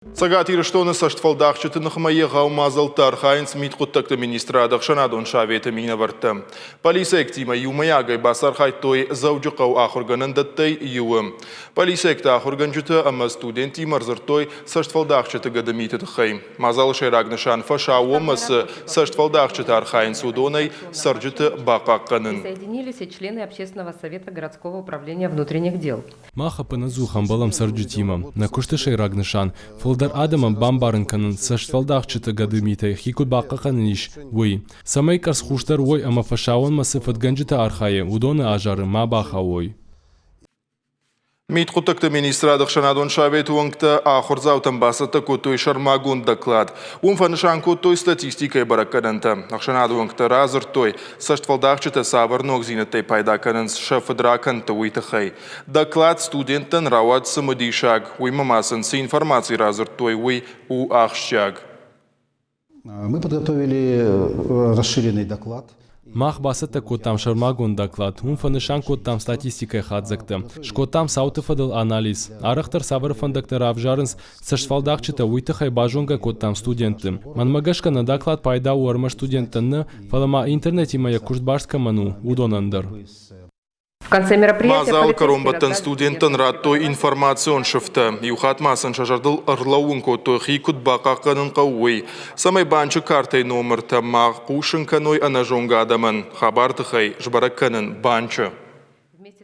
Цӕгат Ирыстоны цӕстфӕлдахджыты ныхмӕ егъау мадзӕлтты архайынц мидхъуыддӕгты министрады ӕхсӕнадон советы минӕвӕрттӕ. Полицейӕгтимӕ иумӕйагӕй бацархайдтой Дзӕуджыхъӕуы ахуыргӕнӕндӕттӕй иуы. Полицейӕгтӕ ахуыргӕнджытӕ ӕмӕ студенттимӕ ӕрдзырдтой цӕстфӕлдахджыты гӕдымиты тыххӕй. Мадзалы сӕйраг нысан фӕсаууонмӕ цы цӕстфӕлдахджытӕ архайынц, уыдонӕй цӕрджыты бахъахъхъӕнын. Присоединились и члены Общественного совета городского управления внутренних дел. Мах ӕппынӕдзух ӕмбӕлӕм цӕрджытимӕ. Нӕ куысты сӕйраг нысан – фылдӕр адӕмӕн бамбарын кӕнын, цӕстфӕлдахджыты гӕдымитӕй хи куыд бахъахъхъӕнӕн ис, уый. Цӕмӕй къӕрцхъусдӕр уой ӕмӕ фӕсаууонмӕ цы фыдгӕнджытӕ архайы, уыдоны азары ма бахауой. Мидхъуыддӕгты министрады ӕхсӕнадон советы уӕнгтӕ ахуырдзаутӕн бацӕттӕ кодтой сӕрмагонд доклад. Уым фӕнысан кодтой статистикӕйы бӕрӕггӕнӕнтӕ. Ӕхсӕнады уӕнгтӕ радзырдтой, цӕстфӕлдахджытӕ цавӕр ногдзинӕдтӕй пайда кӕнынц сӕ фыдракӕндты, уый тыххӕй. Доклад студенттӕн рауад цымыдисаг, уыимӕ ма сын цы информаци радзырдтой, уый у ахсджиаг. Мы подготовили расширенный доклад. Мах бацӕттӕ кодтам сӕрмагонд доклад, уым фӕнысан кодтам статистикӕйы хатдзӕгтӕ, скодтам цауты фӕдыл анализ, арӕхдӕр цавӕр фӕндӕгтӕ равзарынц цӕстфӕлдахджытӕ, уый тыххӕй базонгӕ кодтам студентты. Мӕнмӕ гӕсгӕ нӕ доклад пайда у ӕрмӕст студенттӕн нӕ, фӕлӕ ма интернетимӕ йӕ куыст баст кӕмӕн у, уыдонӕн дӕр. Мадзалы кӕронбӕттӕн студенттӕн радтой информацион сыфтӕ. Иу хатт ма сын сӕ зӕрдыл ӕрлӕууын кодтой, хи куыд бахъахъхъӕнын хъӕуы, уый. Цӕмӕй банчы картӕйы номыртӕ ма хъусын кӕной ӕнӕзонгӕ адӕмӕн. Хабар тыхӕй сбӕрӕг кӕнын банчы.